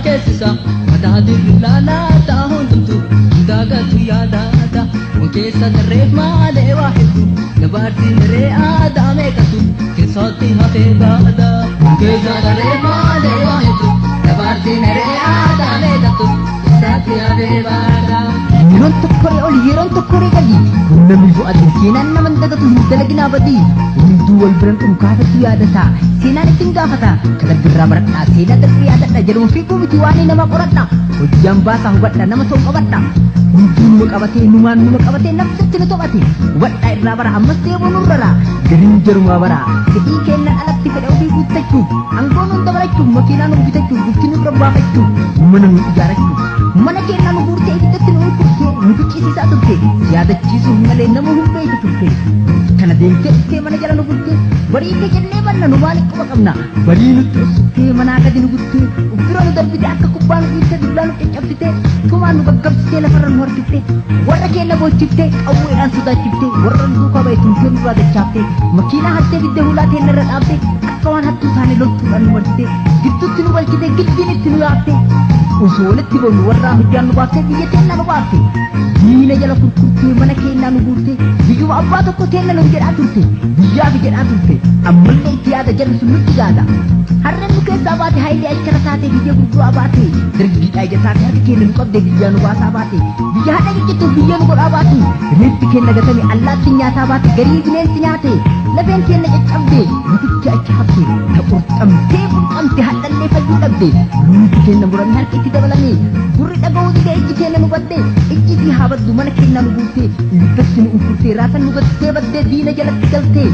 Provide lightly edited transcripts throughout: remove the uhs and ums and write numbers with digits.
Keessisa mataa dirri laalaataa hundumtu daagatu yaadaata wan keessa tarreef maalee waa hedduu dabaartiin daree aadaa meeqatu keessatti hafee baada. Wan keessa tarreef maalee waa hedduu dabaartiin daree aadaa meeqatu keessatti hafee baada. Yeroon tokkoree oli, yeroon tokkoree gadi, humna miifuu adii seenaan nama hin dagatu, hin dalaginaa badii. Hunduu wal biran dhumu kaafettu yaadata, seenaan ittiin gaafata. Ka darbirraa baradhaa, seenaa darbii yaadadha, jedhuma fiiguu miti waan nama qoradha. Hojjaan baasaa hubadha, nama ta'u qabadha. Hunduu numa qabatee, numaan numa qabatee, nafsitti nu to'ate. Hubadhaa, irraa bara, ammas deebuu nurrara. Gariin jarumaa bara. Fedhii keennan alatti fedha ofii guuttachuuf, aangoo nuun dabalachuuf, makiinaa nu bitachuuf, bultii nurra baafachuuf, mana nu ijaarachuuf. Mana keenyaa nu guurtee, ibiddatti nu urkurtee, nu ficcisiisaa turte. Yaadachiisuuf malee nama hin beektu turte. Kana deemtee dhuftee mana jala nu bultee, bariite jennee banna, nu maaliif quba qabna. Barii nutti uffistee, manaa gadi nu guttee, uffira nu darbite, akka kubbaa nu dhiiftee, dullaa nu caccabsitee, tumaan nu gaggabsitee, lafarra nu harkiftee, warra keenya boochiftee, qawweedhaan sodaachiftee, warra nu duukaa ba'e tumtee nurraa dachaaftee, makiinaa hattee fidde hulaa teennarra dhaabdee, akka waan hattuu taane loltuudhaan nu marsitee, gidduutti nu balchitee, giddiin itti nu yaaftee, osoo walitti boonu warraa hojjaan nu baaftee, biyya teennaa nu baafte. Diina jala kurkurtee, mana keennaa nu guurtee, biyyuma abbaa tokko teenna nu jedhaa turte, biyyaafi jedhaa turte. Ammallee itti yaada, jarri sun nutti gaada. Harreen nu keessaa baate, hayilee achara taate, biyya gurguraa baate, dargiidhaa ija taate, harka keenya nu qabde, biyyaa nu baasaa baate, biyya haadha ciccittuuf biyya nu godhaa baate. Reeffi keenya gatame, allaatti nyaataa baate, garii bineensi nyaate, lafeen keenya caccabde, butitti achi hafte, ta qurxamtee qurxamte, hadhallee fayyuu dhabde. Luunti keenya murame, harki itti dabalame, gurri dhaga'uu dide, ijji keenya nu badde, ijji fi haa baddu. Mana keenya nu guurtee, ibiddatti nu unkurtee, raasan nu gattee baddee, diina jalatti galtee,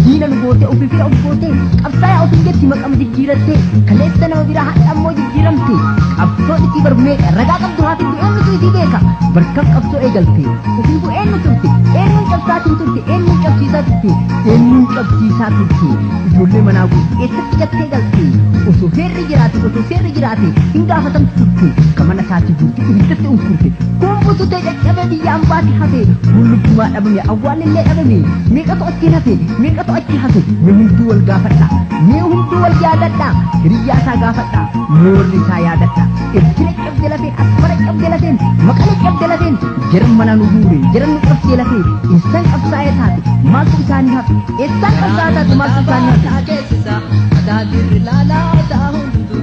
diina nu gootee, ofii fira of gootee, qabsaa'aa ofiin jetti maqama jijjiirattee, kaleessa nama biraa, hadha ammoo jijjiiramte. Qabsoon isii bar meeqa ragaa qabdu haa fiddu, eenyutu isii beeka? Barkam qabsoo eegalte? Ofiifu eenyu turte? Eenyuun cabsaatiin turte? Eenyuun cabsiisaa turte? Eenyuun cabsiisaa turte? Ijoollee manaa guutu eessatti gattee galte? Osoo heerri jiraate, osoo seerri jiraate, hin gaafatamtu turte. Ka mana isaatii guurte, ibiddatti unkurte, kun bututee caccabee biyya ambaatti hafe, lubbummaa dhabame, awwaalillee dhabame. Meeqatu achiin hafe? Meeqatu achi hafe? Mee hunduu wal gaafadha, mee hunduu wal yaadadha, hiriyyaa isaa gaafadha, mee warri isaa yaadadha. Ertira cabde lafeen, Asmara cabde lafeen, Maqalee cabde lafeen, jaran mana nu guure, jaran nu cabsee lafee. Eessaan qabsaa'ee taate? Maaltu isaanii hafe? Eessaan qabsaa'aa taate? Maaltu isaanii hafe? Keessisa mataa dirri laalaataa hundumtu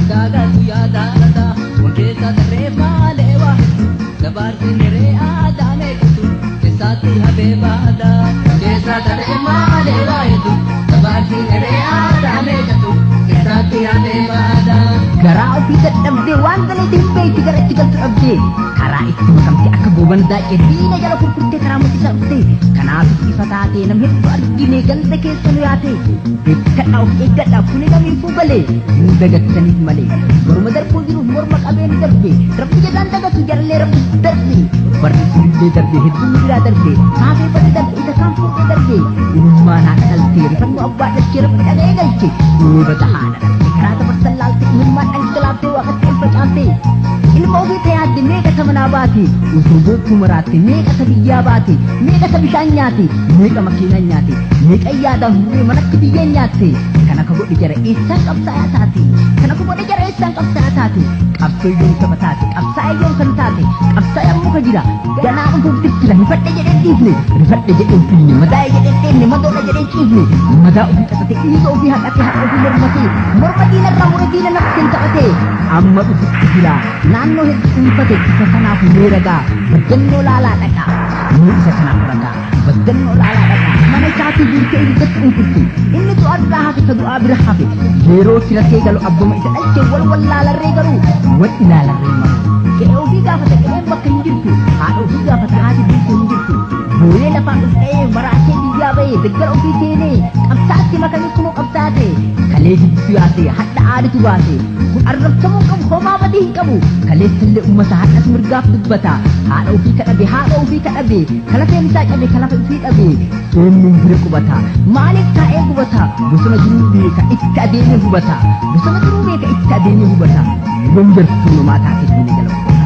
daagatu yaadaata wan keessa tarreef maalee waa hedduu dabaartiin daree aadaa meeqatu keessatti hafee baada. Keessa tarreef maalee waa hedduu dabaartiin daree aadaa meeqatu keessatti hafee baada. Garaa ofii dadhabdee, waan galeetti hin beekti, gara itti galtu dhabdee, karaa itti makamte, akka gooban daa'e diina jala kurkurtee, karaa mul'isaa dhufte. Kanaaf ifa taatee nam hedduu argine, ganda keessa nu yaate. Beekkadhaa, of eeggadhaa, kuni namiifuu galee hin dagattaniif malee morma darbuu jiruuf morma qabeen darbe. Rabbi jedhaan dagatu jarlee, rabbi darbe, barri sunillee darbe, hedduun biraa darbe, kaafee barri darbe, isa kaan fuudhee darbe. Ilmaan haadha dhaltee, rifannoo abbaa dhalchee, rabbi dhaga'ee galche. Eebata haadha dhalte, karaa dabarsan laalte, ilmaan dhangalaaftee, waaqatti ol facaafte. Ilma ofii tayaadde, meeqa ta manaa baate, osoo goottuu maraatte, meeqa ta biyyaa baate, meeqa ta bishaan nyaate, meeqa makiinaan nyaate, meeqa yaadaan hurree manatti biyyeen nyaatte. Kana ka godhe jara, eessaan qabsaa'aa taate? Kana ka godhe jara, eessaan qabsaa'aa taate? Qabsoo yoom saba taate? Qabsaa'aa yoom kan taate? Qabsaa'aa muka jira ganaa dhufuuf tittira. Rifadhe jedhee dhiifne, rifadhe jedhee fiine, madaa'e jedhee dheenne, madoodha jedhee ciifne. Madaa ofii xaxate, dhiiga ofii haqate, haqa ofii mormate, morma diinarraa mure, diina nafseen taphate, amma dhufutti jira, naannoo hedduu dhuunfate. Isa kanaaf mee ragaa baddannoo laalaa dhaqaa, mee isa kanaaf ragaa baddannoo laalaa dhaqaa. Mana isaatii guurtee, ibiddatti unkurte. Inni du'aa duraa hafe, ka du'aa bira hafe, yeroo firatee galu abbuma isa dhalche wal wallaalarree, garuu wal ilaalarree malu. Qe'ee ofii gaafata, qe'een bakka hin jirtu. Haadha ofii gaafata, haati bultu hin jirtu. Booyee lafaan uf dha'ee, maraatee biyyaa ba'ee, daggara ofii seenee, qabsaatti makamee, kunoo qabsaate. Kalee jibbitu yaase, hadha aaditu baase. Kun arrabsamuu qabu, homaa badii hin qabu. Kaleessallee ummata, hadhas mirgaaf dubbata. Haadha ofii kadhabe, haadha ofii kadhabe, kalafeen isaa cabe, kalafa ofii dhabe, eenyuun bira qubata? Maaliif taa'ee gubata? Bosona jiruu beeka, itti adeemee hubata. Bosona jiruu beeka, itti adeemee hubata. Yoom yartuu namaa taate diina jala gubata?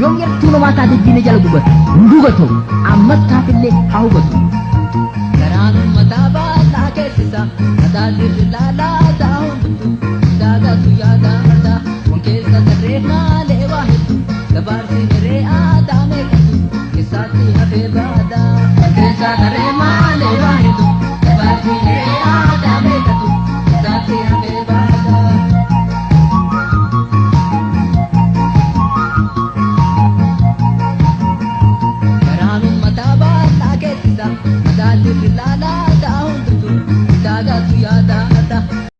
Yoom yartuu namaa taate diina jala gubata? Hin gubatu, ammas taatellee haa hubatu. Garaan uummataa bal'aa keessisa mataa dirri laalaataa hundumtu daagatu yaadaata wan keessa. hafee baada. Keessa taree maalee waa hedduu dabaarsinee aadaa.